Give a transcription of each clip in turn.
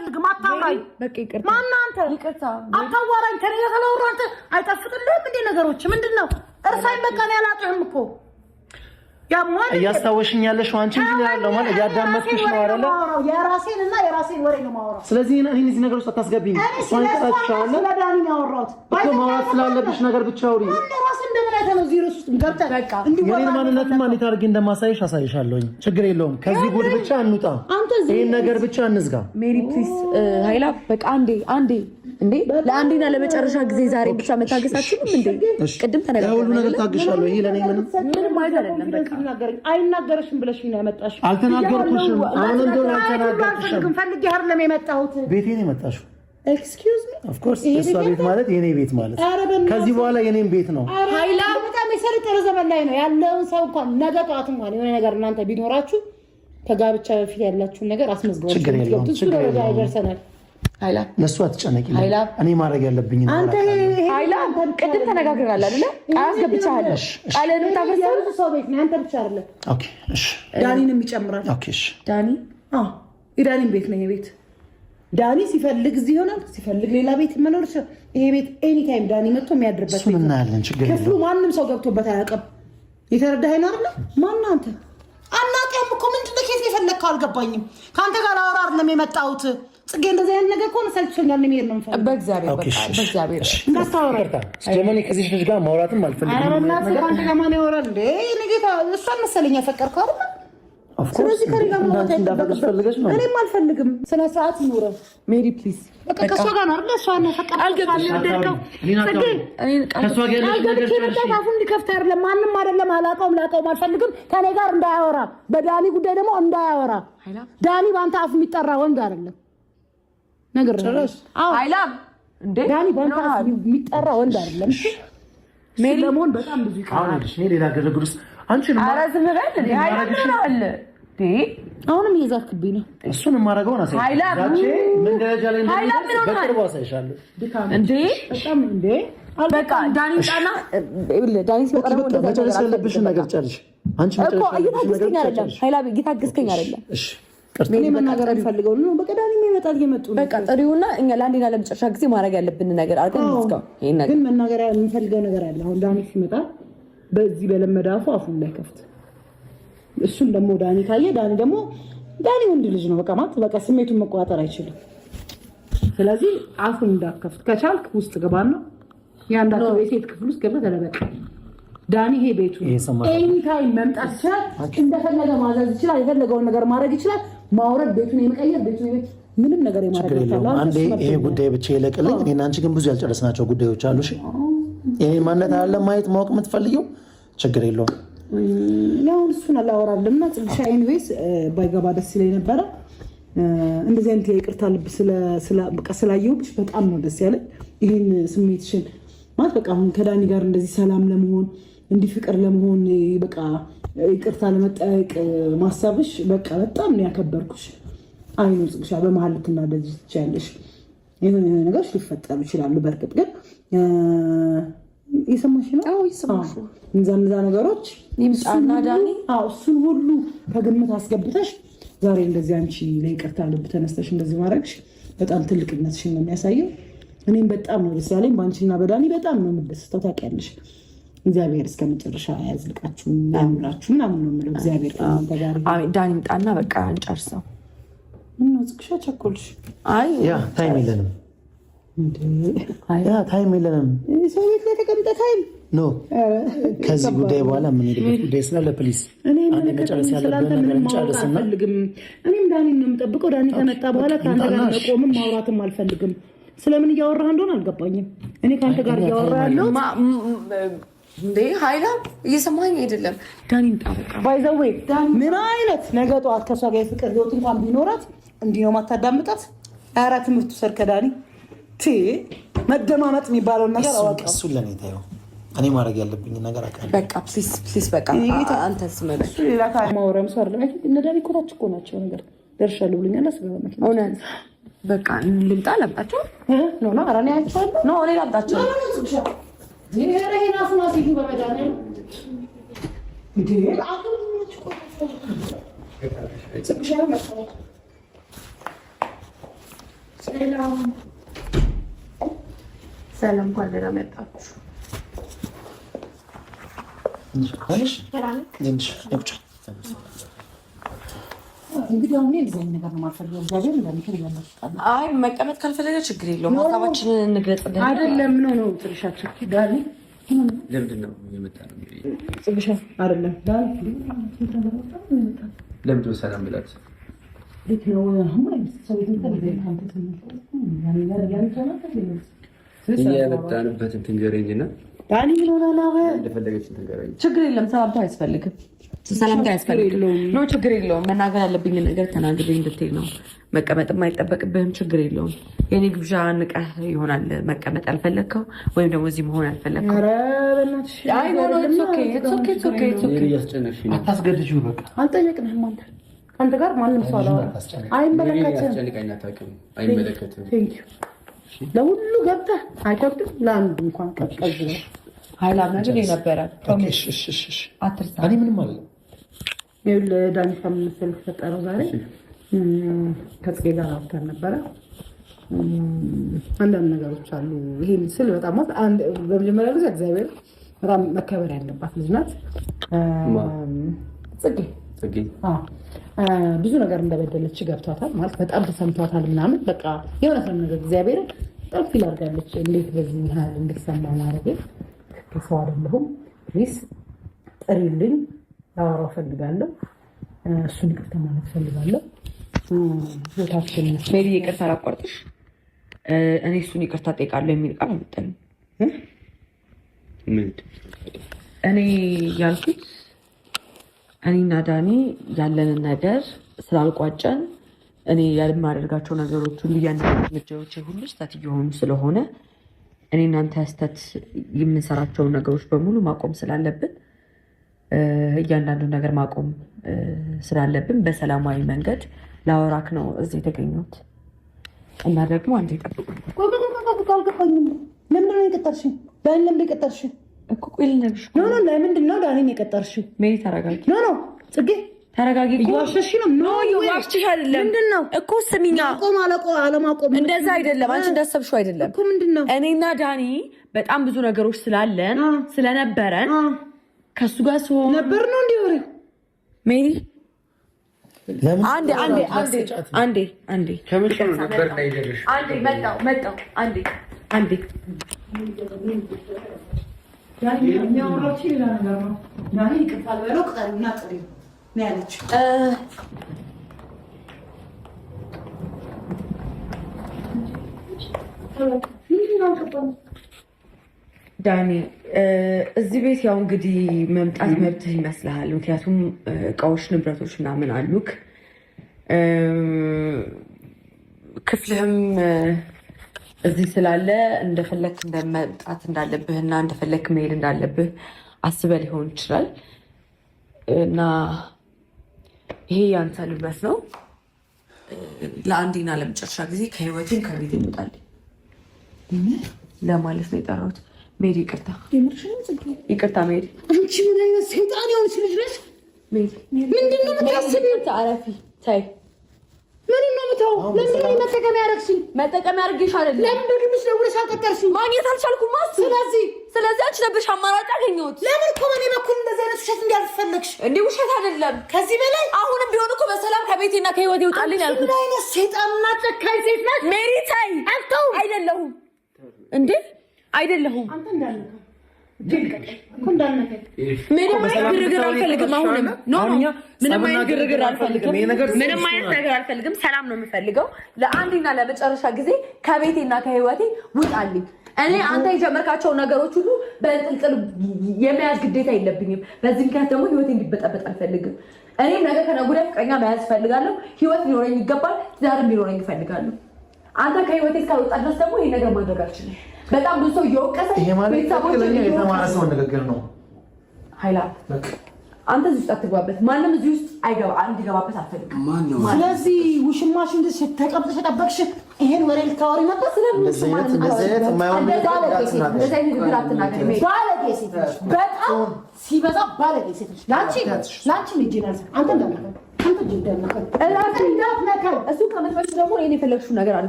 አልፈልግም። አታውራኝ። ማነህ አንተ? አታዋራኝ። ከእኔ ጋር ካላወራህ አንተ አይጣፍጥልህም እንዴ? ነገሮች ምንድን ነው? እርሳኝ በቃ። እኔ አላውቅህም እኮ። እያስታወሽኝ ያለሽው አንቺ እንጂ ነው ያለው ማለት እያዳመጥኩሽ ነው አይደለ? የራሴን እና የራሴን ወሬ ነው የማወራው። ስለዚህ እኔን እዚህ ነገር ውስጥ አታስገቢኝ። እሷን እቀጣችሻለሁ። ስለ ዳኒ ነው ያወራሁት እኮ። ማውራት ስላለብሽ ነገር ብቻ አውሪ። ራስህ እንደምን አይተህ ነው እዚህ ርዕስ ውስጥ ገብተህ የኔን ማንነትማ እንዴት አድርጌ እንደማሳይሽ አሳይሻለሁኝ። ችግር የለውም። ከዚህ ጉድ ብቻ እንውጣ። ይሄን ነገር ብቻ እንዝጋ። ሜሪ please፣ ሀይላ በቃ አንዴ አንዴ እንዴ ለአንዴና ለመጨረሻ ጊዜ ዛሬ ብቻ መታገስ አትችልም እንዴ? ቅድም ተነጋግረን ሁሉ ነገር ታግሻለሁ። ይሄ ለኔ ምንም ምንም ማለት አይደለም። በቃ አይናገርሽም ብለሽኝ ነው ያመጣሽው። አልተናገርኩሽም። አሁን እንደሆነ አልተናገርኩሽም። ፈልጌ አይደለም የመጣሁት። ቤቴ ነው የመጣሽው። Excuse me. Of course የእሷ ቤት ማለት የኔ ቤት ማለት ከዚህ በኋላ የኔም ቤት ነው። ሀይላ በጣም የሰለጠነ ዘመን ላይ ነው ያለውን ሰው እንኳን ነገ ጠዋት እንኳን የሆነ ነገር እናንተ ቢኖራችሁ ከጋብቻ በፊት ያላችሁን ነገር አስመዝግባችሁ ችግር የለውም። ችግር የለውም። ይደርሰናል። ሀይላ ለእሱ አትጨነቂ። ሀይላ እኔ ማድረግ ያለብኝ አንተ ሀይላ ቅድም ተነጋግረናል አይደለ? ቃል አስገብቻለሁ። ቃልህንም ታፈርሳለህ። የብዙ ሰው ቤት ነው ያንተ ብቻ አይደለም። Okay፣ እሺ። ዳኒንም ይጨምራል። Okay፣ እሺ። ዳኒ አዎ፣ የዳኒን ቤት ነው ይሄ ቤት። ዳኒ ሲፈልግ እዚህ ይሆናል፣ ሲፈልግ ሌላ ቤት መኖር ይችላል። ይሄ ቤት anytime ዳኒ መጥቶ የሚያድርበት እሱን ቤት ነው። እናያለን። ችግር ክፍሉ የለውም። ማንም ሰው ገብቶበት አያውቅም። የተረዳኸኝ ነው አይደለ? ማነህ አንተ? አናውቅም እኮ። ምንድን ነው ከየት የፈለግከው አልገባኝም። ከአንተ ጋር ላወራ አይደለም የመጣሁት። ጽጌ እንደዚህ አይነት ነገር ከሆነ ሰልችቶኛል። መሄድ ነው የምፈልገው። በእግዚአብሔር Okay፣ በቃ እሺ፣ በእግዚአብሔር እሺ። እንዳታወራ። ይቅርታ። ሲጀመር እኔ ከዚህ ልጅ ጋር ማውራትም አልፈልግም። ኧረ በእናትህ ከአንተ ጋር ማን ያወራል እንዴ? እኔ ጌታ እሷን መሰለኝ ያፈቀርከው አይደል? Of course ስለዚህ ከእኔ ጋር ማውራት እንዳፈቅርሽ ፈልገሽ ነው። እኔም አልፈልግም። ስነ ስርዓት ይኑረው። ሜሪ please። በቃ ከእሷ ጋር ነው አይደል? እሷን ያፈቀርከው፣ እሷን የወደድከው። ጽጌ ከእሷ ጋር ያለሽ ቃል ነገር ገብቼ ጨርሺ። የመጣሁት አፉን እንዲከፍት አይደለም። ማንም አይደለም። አላውቀውም፣ ላውቀውም አልፈልግም። ከኔ ጋር እንዳያወራ፣ በዳኒ ጉዳይ ደግሞ እንዳያወራ። ዳኒ በአንተ አፍ የሚጠራ ወንድ አይደለም። ነገር አዎ፣ ሀይላ እንዴ ዳኒ በአንተ አፍ የሚጠራ ወንድ አይደለም። እሺ ሜሪ ለመሆን በጣም ብዙ አሁን ይቀራል። ይኸውልሽ እኔ ሌላ ግርግር ውስጥ አንቺን ኧረ ዝም በል እንዴ። ሀይላ ምን ሆነሃል እንዴ? አሁንም እየዛትክብኝ ነው። እሱን የማደርገውን አሳይሻለሁ። ሀይላ ዛቼ ምን ደረጃ ላይ ሀይላ እንደሚደርስ ምን ሆነሃል? በቅርቡ አሳይሻለሁ። እንዴ በጣም እንዴ በቃ ዳኒ ጣና ዳኒ ሲመጣ ደግሞ በቃ እንደዛ መጨረስ ነገር ያለብሽን ነገር ጨርሽ። አንቺ እኮ መጨረስ ያለብሽን ነገር እየታገስከኝ አይደለም ጨርሽ። ሀይላ እየታገስከኝ አይደለም። እሺ ቅርታ። እኔ መናገር አልፈልገው ነው። በቃ ዳኒ ይመጣል፣ እየመጡ ነው። በቃ ጥሪውና እኛ ለአንዴና ለመጨረሻ ጊዜ ማድረግ ያለብን ነገር አድርገን እንዝጋው ይሄን ነገር። ግን መናገር የምፈልገው ነገር አለ። አሁን ዳኒ ሲመጣ በዚህ በለመደ አፉ አፉን እንዳይከፍት፣ እሱን ደግሞ ዳኒ ካየ፣ ዳኒ ደግሞ ዳኒ ወንድ ልጅ ነው። በቃ ማለት በቃ ስሜቱን መቆጣጠር አይችልም። ስለዚህ አፉን እንዳከፍት ከቻልክ ውስጥ ግባና የአንዳቸው የሴት ክፍል ውስጥ ገብተህ ተደበቅ። ዳኒ ይሄ ቤቱ ይሄ ሰማሽ? Anytime መምጣት ይችላል። እንደፈለገ ማዘዝ ይችላል። የፈለገውን ነገር ማድረግ ይችላል። ማውረድ፣ ቤቱን የመቀየር፣ ቤቱን ምንም ነገር የማድረግ ችግር መብት የለውም። አለው። አንተ አንዴ እሱ መብት ይሄ የለውም። ጉዳይ ብቻ ይለቅልኝ። እኔና አንቺ ግን ብዙ ያልጨረስናቸው ጉዳዮች አሉ። እሺ የኔን ማንነት አይደለም ማየት ማወቅ የምትፈልጊው፣ ችግር የለውም። እኔ አሁን እሱን አላወራልም እና ጽግሻ anyways ባይገባ ደስ ይለኝ ነበረ። እንደዚህ አይነት የይቅርታ ልብ በቃ ስላየሁብሽ በጣም ነው ደስ ያለኝ። ይህን ስሜትሽን ማለት በቃ አሁን ከዳኒ ጋር እንደዚህ ሰላም ለመሆን፣ እንዲህ ፍቅር ለመሆን፣ በቃ ይቅርታ ለመጠየቅ ማሰብሽ በቃ በጣም ነው ያከበርኩሽ። አይኑ ጽግሻ በመሀል ልትናደጂ ትችያለሽ። የሆነ የሆነ ነገሮች ሊፈጠሩ ይችላሉ። በእርግጥ ግን የሰማሽ ነው። አዎ እየሰማሁሽ ነው። እነዛ እነዛ ነገሮች ይምጣና ዳኒ አዎ እሱን ሁሉ ከግምት አስገብተሽ ዛሬ እንደዚህ አንቺ ለይቅርታ ልብ ተነስተሽ እንደዚህ ማድረግሽ በጣም ትልቅነትሽን ነው የሚያሳየው። እኔም በጣም ነው ደስ ያለኝ። በአንቺና በዳኒ በጣም ነው የምደስተው። ታውቂያለሽ። እግዚአብሔር እስከ መጨረሻ ያዝልቃችሁ፣ ያኑራችሁ ምናምን ነው የምለው። እግዚአብሔር ከእናንተ ጋር ይሁን። አይ ዳኒ ይምጣና በቃ እንጨርሰው። ምነው ጽግሻ ቸኮልሽ? አይ Yeah, time የለንም። Yeah, time የለንም። ሰው ቤት ላይ ተቀምጠህ time? No፣ ከዚህ ጉዳይ በኋላ የምንሄድበት ጉዳይ ስላለ please እኔ አንዴ መጨረስ ስላንተ ያለብን ነገር ምንም ማውራት እንጨርስና አልፈልግም። እኔም ዳኒን ነው የምጠብቀው። ዳኒ ከመጣ በኋላ ከአንተ ጋር ይምጣና እሺ። መቆምም ማውራትም አልፈልግም። ስለምን እያወራህ እንደሆነ አልገባኝም። እኔ ከአንተ ጋር እያወራ ያለሁት እንዴ ሀይላ እየሰማኝ አይደለም። ዳኒ ይምጣ በቃ። By the way ምን አይነት ነገ ጠዋት ከእሷ ጋር የፍቅር ህይወት እንኳን ቢኖራት እንዲህ ነው ማታዳምጣት። ኧረ ትምህርቱ ሰር ከዳኒ መደማመጥ የሚባለውን ነገር አወቀው። እሱን ለእኔ ታየው። እኔ ማድረግ ያለብኝ ነገር አውቃለሁ። በቃ please, please በቃ አንተ ዝም በል። ሌላ ማውራም ሰው አይደለም። I think እነ ዳኒ እኮ ታች እኮ ናቸው። ነገር ደርሻለሁ ብሎኛል። ስገባ መኪና እውነት በቃ ልምጣ ላምጣቸው? No, no፣ ኧረ እኔ አያቸዋለሁ። No፣ እኔ ላምጣቸው። ይሄን አፉን አስይዙ በመድኃኒዓለም እንዴ! ጽግሻ መጣሁ። ሰላም ሰላም፣ እንኳን ደህና መጣችሁ። እንግዲህ አሁን እንደዚህ አይነት ነገር ነው የማልፈልገው። እግዚአብሔር እንደምክር እያመጣ አይ መቀመጥ ካልፈለገ ችግር የለውም። ሀሳባችንን እንግለጽ። አይደለም ነው ነው ጥርሻቸው ዳኒ ለምንድን ነው የመጣነው? ጽግሻ አይደለም ዳኒ ለምንድን ነው ሰላም ብላት የመጣንበትን ትንገረኝና ዳኒ ምን ሆነህ ነው? እንደፈለገችን ትንገረኝ። ችግር የለም። ሰላምታ አያስፈልግም። ሰላምታ አያስፈልግም። No ችግር የለውም። መናገር ያለብኝን ነገር ተናግሬ እንድትሄድ ነው። መቀመጥም አይጠበቅብህም። ችግር የለውም። የኔ ግብዣ ንቀህ ይሆናል መቀመጥ ያልፈለግከው ወይም ደግሞ እዚህ መሆን ያልፈለግከው። አታስገድጂው። በቃ አልጠየቅንህም። አንተ አንተ ጋር ማንም ሰው አላወራም። አይመለከትህም። አይመለከትህም። ለሁሉ ገብተህ አይከብድም። ለአንዱ እንኳን ቀዝቀዝ ነው። ሀይላም ነገር የነበረ አትርሳ። እኔ ምንም አለ ይኸውልህ ዳኒሻ ምን መሰለህ የተፈጠረው ዛሬ ከጽጌ ጋር አውርተን ነበረ። አንዳንድ ነገሮች አሉ። ይሄን ስል በጣም በመጀመሪያ ጊዜ እግዚአብሔር በጣም መከበር ያለባት ልጅ ናት ጽጌ። ብዙ ነገር እንደበደለች ገብቷታል። ማለት በጣም ተሰምቷታል ምናምን በቃ የእውነት ነው ነገር እግዚአብሔር በጣም feel አድርጋለች። እንዴት በዚህ ያህል እንድትሰማ ማድረግ ትክክል ሰው አይደለሁም። Please ጥሪልኝ፣ ላወራው እፈልጋለሁ። እሱን ይቅርታ ማለት እፈልጋለሁ። ቦታችን ሜሪ ይቅርታ አላቋርጥሽ። እኔ እሱን ይቅርታ ጠይቃለሁ የሚል ቃል አልመጣልኝም። እኔ ያልኩት እኔና ዳኒ ያለንን ነገር ስላልቋጨን እኔ የማደርጋቸው ነገሮች ሁሉ እያንዳንዱ እርምጃዎቼ ሁሉ ስህተት እየሆኑ ስለሆነ እኔ እናንተ ስህተት የምንሰራቸውን ነገሮች በሙሉ ማቆም ስላለብን እያንዳንዱ ነገር ማቆም ስላለብን በሰላማዊ መንገድ ላወራክ ነው እዚህ የተገኘሁት። እና ደግሞ አንዴ ጠብቁኝ። አልገባኝም። ለምንድን ነው የቀጠርሽኝ? ዳኒ ለምንድን ነው የቀጠርሽኝ? እኮ ቆይ ልነግርሽ No no፣ ለምንድን ነው ዳኒን የቀጠርሽው? ሜሪ ተረጋጊ። No no፣ ጽጌ ተረጋጊ። እየዋሸሽ ነው። No እየዋሸሽ አይደለም። ምንድን ነው እኮ ስሚኛ፣ ማቆም አለማቆም እንደዛ አይደለም። አንቺ እንዳሰብሽው አይደለም እኮ። ምንድን ነው እኔና ዳኒ በጣም ብዙ ነገሮች ስላለን ስለነበረን ከእሱ ጋር ሲሆን ነበር ነው እንዲህ ወሬው ሜሪ አንዴ አንዴ አንዴ አንዴ አንዴ አንዴ መጣሁ መጣሁ አንዴ አንዴ የሚያወራው ሌላ ነገር ነው። ዳኒ ይቅርታ ልበለው ቅጠሪውና ጥሪው ነው ያለችው። ዳኒ እዚህ ቤት ያው እንግዲህ መምጣት መብትህ ይመስልሃል። ምክንያቱም እቃዎች፣ ንብረቶች ምናምን አሉክ። ክፍልህም እዚህ ስላለ እንደፈለክ እንደመምጣት እንዳለብህ እና እንደፈለክ መሄድ እንዳለብህ አስበህ ሊሆን ይችላል እና ይሄ ያንተ ንብረት ነው። ለአንዴና ለመጨረሻ ጊዜ ከህይወቴም ከቤት ይወጣልኝ ለማለት ነው የጠራሁት። ሜሪ ይቅርታ፣ ይቅርታ ሜሪ። አንቺ ምን አይነት ሰይጣን የሆንሽ ልጅ ነሽ? ምንድን ነው የምታስቢው? አረፊ ተይ። ምን ነው የምተው? ለምንድን ነው መጠቀሚያ ያደረግሽኝ? መጠቀሚያ አድርጌሽ አይደለም። ለምን ደግምሽ ደውለሽ አልቀጠርሽኝ? ማግኘት አልቻልኩም። ስለዚህ አንቺ ነበርሽ አማራጭ አገኘሁት። ለምን እኮ በእኔ በኩል እንደዚህ አይነት ውሸት እንዲያልፍ ፈለግሽ? እንዴ ውሸት አይደለም። ከዚህ በላይ አሁንም ቢሆን እኮ በሰላም ከቤቴና ከህይወቴ ይውጣልኝ ያልኩት። ምን አይነት ሰይጣንና ጨካኝ ሴት ናት ሜሪ። ተይ። አልተውም። አይደለሁም እንዴ አይደለሁም። ምንም አይነት ግርግር አልፈልግም። አሁንም no ምንም አይነት ግርግር አልፈልግም። ምንም አይነት ነገር አልፈልግም። ሰላም ነው የምፈልገው። ለአንዴና ለመጨረሻ ጊዜ ከቤቴና ከህይወቴ ውጣልኝ። እኔ አንተ የጀመርካቸው ነገሮች ሁሉ በእንጥልጥል የመያዝ ግዴታ የለብኝም። በዚህ ምክንያት ደግሞ ህይወቴ እንዲበጠበጥ አልፈልግም። እኔም ነገ ከነገ ወዲያ ፍቅረኛ መያዝ እፈልጋለሁ። ህይወት ሊኖረኝ ይገባል። ትዳርም ሊኖረኝ እፈልጋለሁ። አንተ ከህይወቴ እስካልወጣ ድረስ ደግሞ ይሄን ነገር ማድረግ አልችልም። በጣም ብዙ ሰው እየወቀሰ ይሄ ማለት ትክክለኛ የተማረ ሰው ንግግር ነው። ሀይላ አንተ እዚህ ውስጥ አትግባበት። ማንም እዚህ ውስጥ አይገባ እንዲገባበት አልፈልግም። ስለዚህ ውሽማሽ እንደዚህ ተቀምጠሽ ተጠበቅሽ ይሄን ወሬ ልታወሪ ነበር። እንደዚህ አይነት የማይሆን ንግግር አትናገር። ባለጌ ሴት ነሽ፣ በጣም ሲበዛ ባለጌ ሴት ነሽ። ላንቺ ላንቺ ልጅ አንተ እንዳልከው እሱ ከመጥበሽ ደግሞ እኔን የፈለግሽው ነገር አለ።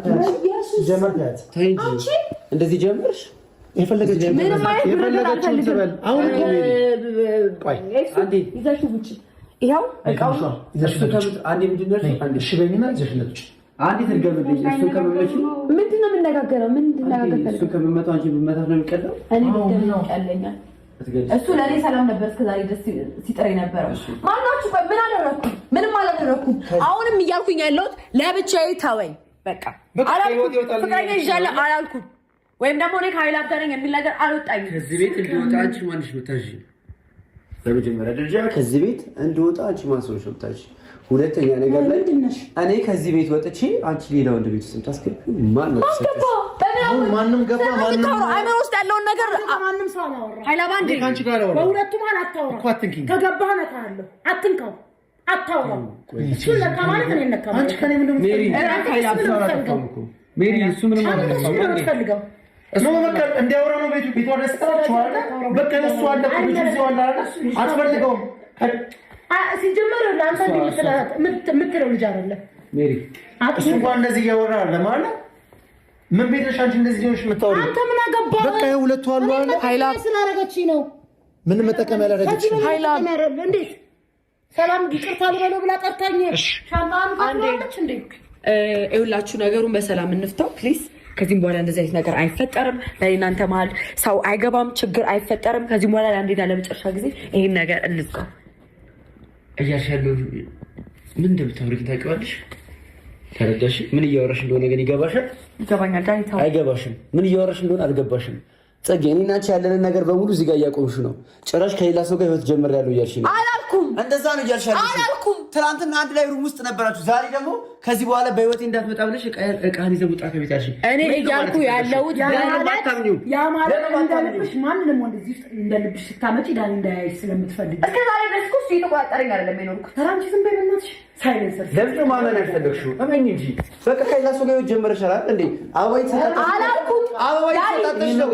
እንደዚህ ጀምርሽ የፈለገችውን ትበል። አሁን ይዘሽው ውጪ። ይኸው ምንድን ነው የምነጋገረው? ይቀለኛል። እሱ ለእኔ ሰላም ነበር እስከዛሬ ደስ ሲጥር የነበረው። ማናችሁ? ምን አደረኩም? ምንም አላደረኩም። አሁንም እያልኩኝ ያለሁት ለብቻዬ ተወኝ በቃ። ፍቅረኛ ይዣለሁ አላልኩም ወይም ደግሞ እኔ ከሀይል ጋር ነኝ የሚል ነገር አልወጣኝም። ከዚህ ቤት እንድወጣ አንቺ ማንሽ ነው? በመጀመሪያ ደረጃ ከዚህ ቤት እንድወጣ አንቺ ማን ሰዎች ነው? ሁለተኛ ነገር ላይ እኔ ከዚህ ቤት ወጥቼ አንቺ ሌላ ወንድ ቤት ውስጥ ታስገቢው ማን ነው? ማንም ገባ ማንም አይምሮ ውስጥ ያለውን ነገር ማንም ሰው አላወራም። ሀይላባንድ ከአንቺ ጋር አላወራም። በሁለቱም አላታወራም። ከገባህ እነካሃለሁ። አትንካው፣ አታውራው። እሱ ነካ ማለት እኔ ነካ አንቺ ከእኔ ምንድን ነው የምትፈልገው? ሜሪ እሱ ምንም አላጠፋም። እሱ በቃ እንዲያወራ ነው ቤቱ ቤቷ ደስ ታላችኋል። በቃ እሱ አለ እኮ ቤቱ እዚሁ አለ አይደል? አትፈልገውም። ሲጀመር ለአንተ የምትለው ልጅ አይደለም ሜሪ። እሱ እንኳን እንደዚህ እያወራ አለ ማለት ምን ቤት ነሽ አንቺ እንደዚህ ሆነሽ የምታወሪው? አንተ ምን አገባህ? በቃ ሁለቱ አሉ አይደል? ኃይላ ስላደረገችኝ ነው ምንም መጠቀም ያላደረገችኝ ኃይላ እንዴት ሰላም ይቅርታ ልበለው ብላ ጠርታኝ ሻንጣዋን ከፍላለች እንዴ? ይኸውላችሁ ነገሩን በሰላም እንፍታው please። ከዚህም በኋላ እንደዚህ አይነት ነገር አይፈጠርም። ለእናንተ መሀል ሰው አይገባም፣ ችግር አይፈጠርም። ከዚህም በኋላ ለአንዴና ለመጨረሻ ጊዜ ይሄን ነገር እንዝጋው። እያልሽ ያለው ምን እንደምታወሪ ግን ታውቂዋለሽ? ተረዳሽ? ምን እያወራሽ እንደሆነ ግን ይገባሻል? ይገባኛል። ዳኒ ተው። አይገባሽም። ምን እያወራሽ እንደሆነ አልገባሽም። ጽጌ፣ እኔና አንቺ ያለንን ነገር በሙሉ እዚህ ጋር እያቆምሽ ነው። ጭራሽ ከሌላ ሰው ጋር ህይወት ጀምሬያለሁ እያልሽ ነው። አላልኩም። እንደዛ ነው እያልሽ ያለሽው። አላልኩም። ትናንትና አንድ ላይ room ውስጥ ነበራችሁ። ዛሬ ደግሞ ከዚህ በኋላ በህይወቴ እንዳትመጣ ብለሽ እቃህን ይዘህ ውጣ ከቤት ያልሽኝ። እኔ እያልኩ ያለሁት ያ ማለት እንደልብሽ ማንንም ወንድ እዚህ ውስጥ እንደልብሽ ስታመጪ ዳኒ እንዳያይሽ ስለምትፈልጊ እስከ ዛሬ ድረስ እኮ እሱ እየተቆጣጠረኝ አይደለም የኖርኩት። ኧረ አንቺ ዝም በይ በእናትሽ። silencer ለምን ነው ማመን ያልፈለግሽው? እመኝ እንጂ በቃ ከሌላ ሰው ጋር ህይወት ጀምረሻል አይደል እንዴ? አበባ እየተሰጣጠሽ አላልኩም። አበባ እየተሰጣጠሽ ነው።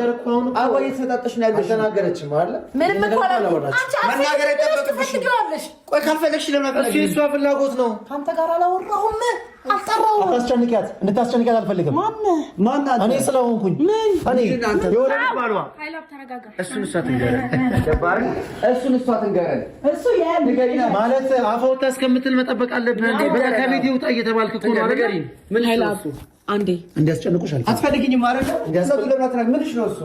አበባ እየተሰጣጠሽ ነው ያለሽው። አልተናገረችም አይደል? ምንም እኮ አላልኩም። አንቺ መናገር አይጠበቅብሽም። ቆይ ካልፈለግሽ ለምን እሱ የእሷ ፍላጎት ነው። ከአንተ ጋር አላወራሁም፣ አልጠራሁም። አታስጨንቂያት፣ እንድታስጨንቂያት አልፈልግም። ማን አንተ? እኔ ስለሆንኩኝ እኔ የሆነ ባሏ እሱን እሷ ትንገረን። እሱን እሷ ትንገረን። እሱ ያ ማለት አፈወጣ እስከምትል መጠበቅ አለብህ እንዴ? በቃ ከቤት ይውጣ እየተባልክ እኮ ነው አይደል? ምን ሀይላብ አንዴ እንዲያስጨንቁሽ አልፈልግም። አትፈልጊኝም አይደለ? እውነቱን ለምን አትናገሪም? ምንሽ ነው እሱ?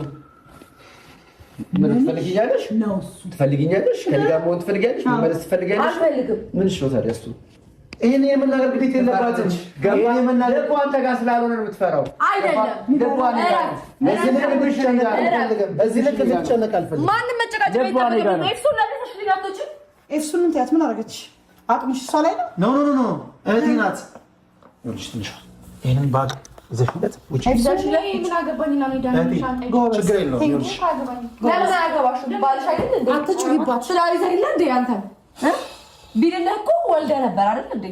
ምን ትፈልጊኛለሽ? ነው እሱ ትፈልጊኛለሽ? ከእኔ ጋር መሆን ትፈልጊያለሽ? መመለስ ትፈልጊያለሽ? አልፈልግም። ምንሽ ነው ታዲያ እሱ? ይሄን የመናገር ግዴታ የለባትም። ይሄን የመናገር ልቧ አንተ ጋር ስላልሆነ ነው የምትፈራው። አይደለም ልቧ እኔ ጋር ነው። በዚህ ልክ እንድትጨነቅ አልፈልግም። በዚህ ልክ እንድትጨነቅ አልፈልግም። ማንም መጨቃጨቅ አይጠበቅም። ኤፍሱን ለምን ተሽልኝ አትወጪም? ኤፍሱን እንትያት ምን አደረገች? አቅምሽ እሷ ላይ ነው። no no no እህቴ ናት። ይኸውልሽ ትንሿ ይሄንን bag ይዘሽለት ውጪ። ምን አገባኝና ነው ዳኒ ሻንጣ ችግር የለውም። ይኸውልሽ ለምን አያገባሽም? ባልሽ አይደል እንዴ? አትጩሂባት። ስላይዘ የለ እንዴ አንተን ቢልልህ እኮ ወልደህ ነበር አይደል እንዴ?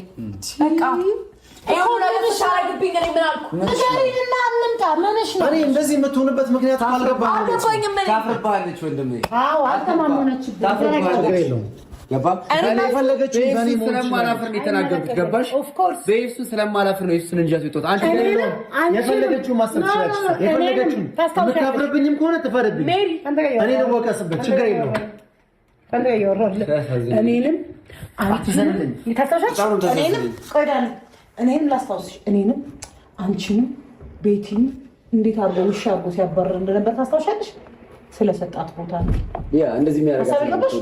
በቃ ይኸው ነገር ስታረግብኝ እኔ ምን አልኩ? ንገሪንና እንምጣ። ምንሽ ነው? እኔ እንደዚህ የምትሆንበት ምክንያት አልገባኝም። አልገባኝም። እኔ ታፍርብሃለች ወንድሜ። አዎ አልተማመነችብኝ። ችግር የለውም። ገባ? እኔ የፈለገችውን በእኔ በኤፍሱን መሆን ስለማላፍር ነው የተናገርኩት። ገባሽ? Of course. በኤፍሱን ስለማላፍር ነው ኤፍሱን እንጂ ያስወጣሁት። አንቺ እኔንም አንቺንም የፈለገችውን ማሰብ ትችላለች። የፈለገችውን ታስታውሻለሽ። የምታፍርብኝም ከሆነ ትፈርብኝ። ሜሪ እኔ ልወቀስበት፣ ችግር የለውም። ከአንተ ጋር እያወራሁ እኔንም አንቺንም ታስታውሻለሽ? በጣም ነው የምታሳዝነኝ። እኔንም ቆይ ዳኒ፣ እኔንም ላስታውስሽ፣ እኔንም አንቺንም ቤቲንም እንዴት አድርጎ ውሻ አድርጎ ሲያባርር እንደነበር ታስታውሻለሽ? ስለሰጣት ቦታ ነው። ያ እንደዚህ የሚያደርጋት ሀሳብ ገባሽ?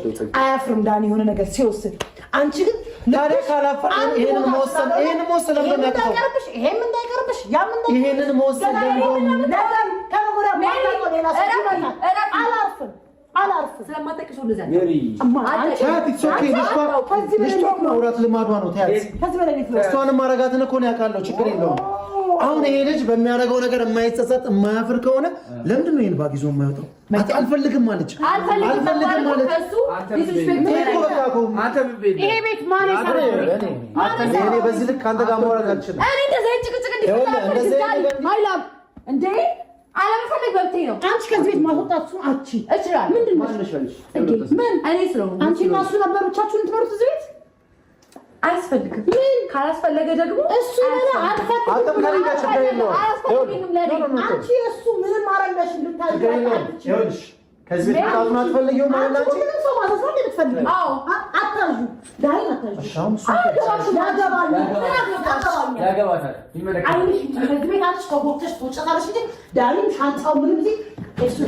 አያፍርም ዳኒ የሆነ ነገር ሲወስድ። አንቺ ግን ታዲያ ካላፈረ አንድ ይሄንን ቦታ መወሰን ስላልሆነ ይሄንን መወሰን ለምን ይሄም ያቅተው? እንዳይቀርብሽ፣ ይሄም እንዳይቀርብሽ፣ ያም እንዳይቀርብሽ ይሄንን መወሰን ለምን ከነገ ወዲያ ማታውቀው ሌላ ሰው ይመጣል። አላርፍም አላርፍም። ስለማታውቂ ሰው እንደዚያ ሜሪ እማ አንቺ ታያት it's okay። ከዚህ በላይ ልጅቷ ማውራት ልማዷ ነው። ታያት ከዚህ በላይ እንዴት ነው? እሷንም ማረጋትን እኮ ነው ያውቃለሁ። ችግር የለውም። አሁን ይሄ ልጅ በሚያደርገው ነገር የማይጸጸት የማያፍር ከሆነ ለምንድን ነው ይሄን bag ይዞ የማይወጣው? አልፈልግም አለች። አልፈልግም አልፈልግም አለች። ከእሱ disrespect ይሄ እኮ በቃ እኮ አንተ ምን ቤት ይሄ ቤት ማን የሰራው? እኔ በዚህ ልክ ከአንተ ጋር ማውራት አልችልም። እኔ እንደዚህ አይነት ጭቅጭቅ እንዲፈጠር ይኸውልህ፣ እንደዚህ አይነት አልፈልግም። ነገር my love እንዴ አለመፈለግ መብቴ ነው። አንቺ ከዚህ ቤት ማስወጣት አቺ እችላለሁ። ምንድን ነው? ማነሽ አንቺ? ምን እኔ ስለሆንኩ አንቺ እና እሱ ነበር ብቻችሁን ትኖሩት እዚህ ቤት? አያስፈልግም። ካላስፈለገ ደግሞ እሱ አንቺ እሱ ምንም አረጋሽ እንድታዩ ከዚህ ቤት አትፈልጊውም ማለት አንቺ ምንም ሰው ማዘዝ ነው የምትፈልጊው? አዎ አታዡ ዳይ አታዡ። እሺ አሁን እሱ ያገባል ያገባታል። አይንሽ ከዚህ ቤት አንቺ ከጎተሽ ትወጫታለሽ እንጂ ዳይም ሻንጣው ምንም እዚህ እሱ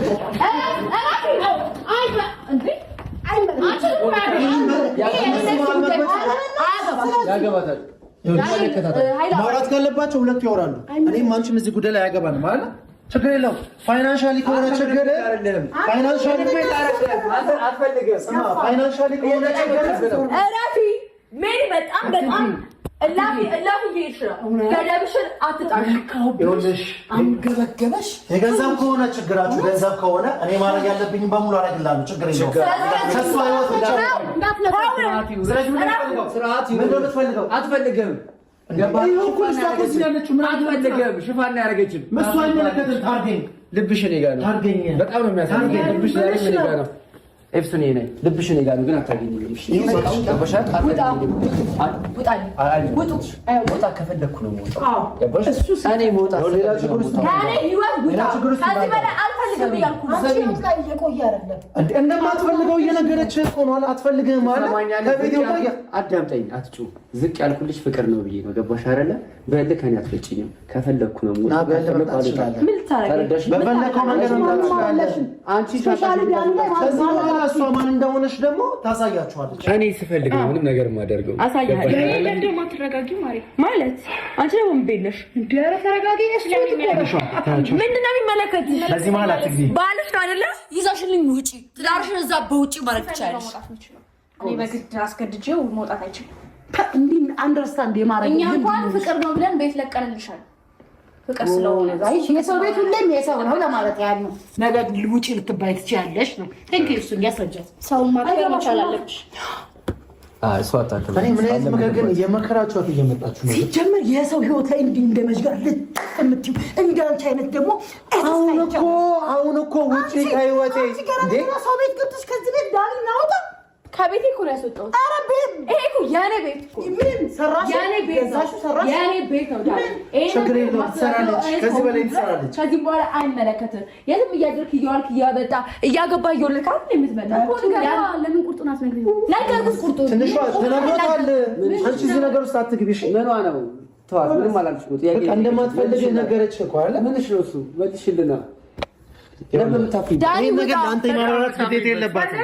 ያገባታል። ማውራት ካለባቸው ሁለቱ ያወራሉ። እኔም አንቺም እዚህ ጉዳይ ላይ አያገባንም አይደል? ችግር የለውም። financially ከሆነ ችግር financially ከሆነ ችግር እረፊ ሜሪ። በጣም በጣም እላፊ እላፊ እየሄድሽ ነው። ገደብሽን አትጣሽ። ይኸውልሽ አንገበገበሽ። የገንዘብ ከሆነ ችግራችሁ ገንዘብ ከሆነ እኔ ማድረግ ያለብኝ በሙሉ አደርግልሃለሁ። ችግር የለውም። ከእሷ ህይወት ብቻ ስለዚህ ምንድን ነው የምትፈልገው? አትፈልግም። አትፈልግም። ሽፋን ያደረገችም እሱ አይመለከትም። ታርገኝ፣ ልብሽ እኔ ጋር ነው። ታርገኝ። በጣም ነው የሚያሳዝነው። ልብሽ ዛሬ እኔ ጋር ነው። ኤፍሱን ይሄ ነኝ። ልብሽ እኔ ጋር ነው፣ ግን አታገኝኝም። እሺ መውጣት ከፈለግኩ ነው የምወጣው። ገባሽ? እኔ መውጣት ከዚህ በላይ አልፈልግም እያልኩ ነው። ላይ እየቆየ አይደለም እንደማትፈልገው እየነገረችህ እኮ ነው። አትፈልግህም ማለት ከቤት ይውጣ። አዳምጠኝ፣ አትጩ። ዝቅ ያልኩልሽ ፍቅር ነው ብዬ ነው። ገባሽ አይደለ? በእልህ ከእኔ አትበጭኝም። ከፈለግኩ ነው ና የምወጣው። በእልህ ከፈለግኩ መምጣት አልወጣም። ትችላለህ። ምን ልታረጊ? ተረዳሽኝ? በፈለከው መንገድ መምጣት ትችላለህ። አንቺ specially ዳኒ ላይ ከዚህ በኋላ እሷ ማን እንደሆነች ደግሞ ታሳያችኋለች። እኔ ስፈልግ ነው ምንም ነገር የማደርገው። አሳይሃለሁ። ገባሽ አይደለ? ለምን ደግሞ አትረጋጊም? ማሪ ማለት አንቺ ደግሞ ምን ቤት ነሽ? ኧረ ተረጋጊ። እሱ ምንድን ነው የሚመለከትሽ? በዚህ መሀል አትግቢ። ባልሽ ነው አይደለ? ይዘሽልኝ ውጪ። ትዳርሽን እዛ በውጪ ማድረግ ትችያለሽ። መውጣት የምችለው እኔ በግድ አስገድጄው መውጣት አይችልም። እንዲህ understand የማድረግ እኛ እንኳን ፍቅር ነው ብለን ቤት ለቀንልሻል። ፍቅር ስለሆነ የሰው ቤት ሁሌም የሰው ነው ለማለት ያህል ነው። ነገ ውጪ ልትባይ ትችያለሽ ነው። Thank you እሱን ያስረጃት። ሰውን ማክበር መቻል አለብሽ። እሷ አታውቅም። እኔ ምን አይነት ምክር ግን እየመከራችኋት እየመጣችሁ ነው? ሲጀመር የሰው ህይወት ላይ እንዲህ እንደ መዥገር ልጥፍ የምትይው እንደ አንቺ አይነት ደግሞ አሁን እኮ ውጪ ከህይወቴ እንዴ! ሰው ቤት ገብተሽ ከዚህ ቤት ዳኒ እናውጣ። ከቤቴ እኮ ነው ያስወጣሁት። ኧረ ቤት ይሄ እኮ የኔ ቤት እኮ ምን ሰራሽ? የኔ ቤት ነው። ገዛሽው? ሰራሽ? የኔ ቤት ነው ዳኒ። ይሄንን ችግር የለውም፣ ማስተዳደር ትሰራለች። እኔ ከዚህ በላይ እስከሆንኩ ድረስ ትሰራለች። ከዚህም በኋላ አይመለከትም። የትም እያደርክ እየዋልክ እያበጣ እያገባ እየወለድክ አይደል የምትመጣው? ለምን ቁርጡን አትነግሪኝም? ነገርኩሽ። ቁርጡን ትንሿ ተነግሮታል። አንቺ እዚህ ነገር ውስጥ አትግቢ። እሺ ምኗ ነው? ተዋት። ምንም አላልኩሽም። ጥያቄ በቃ እንደማትፈልግ ነገረች እኮ አይደለ? ምንሽ ነው እሱ? መልሽልና። ለምን የምታፍሪበት? ዳኒ ይሄን ውጣ። ነገር ለአንተ የማብራራት ግዴታ የለባትም።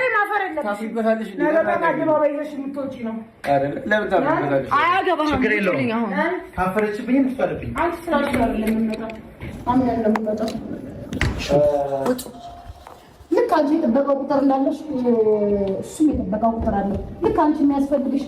ታፍሪበታለሽ እንዴ? አደባባይ ይዘሽ የምትወጪ ነው። አይደለ? ለምን ታፍሪበታለሽ? አያገባህም። ችግር የለውም። ውጪልኝ አሁን። ካፈረችብኝም ትፈርብኝ። አንቺ ስራሽ አይደለም የምንመጣው፣ አምነን ነው የምንመጣው። ልክ አንቺ የጥበቃው ቁጥር እንዳለሽ እሱም የጥበቃው ቁጥር አለ። ልክ አንቺ የሚያስፈልግሽ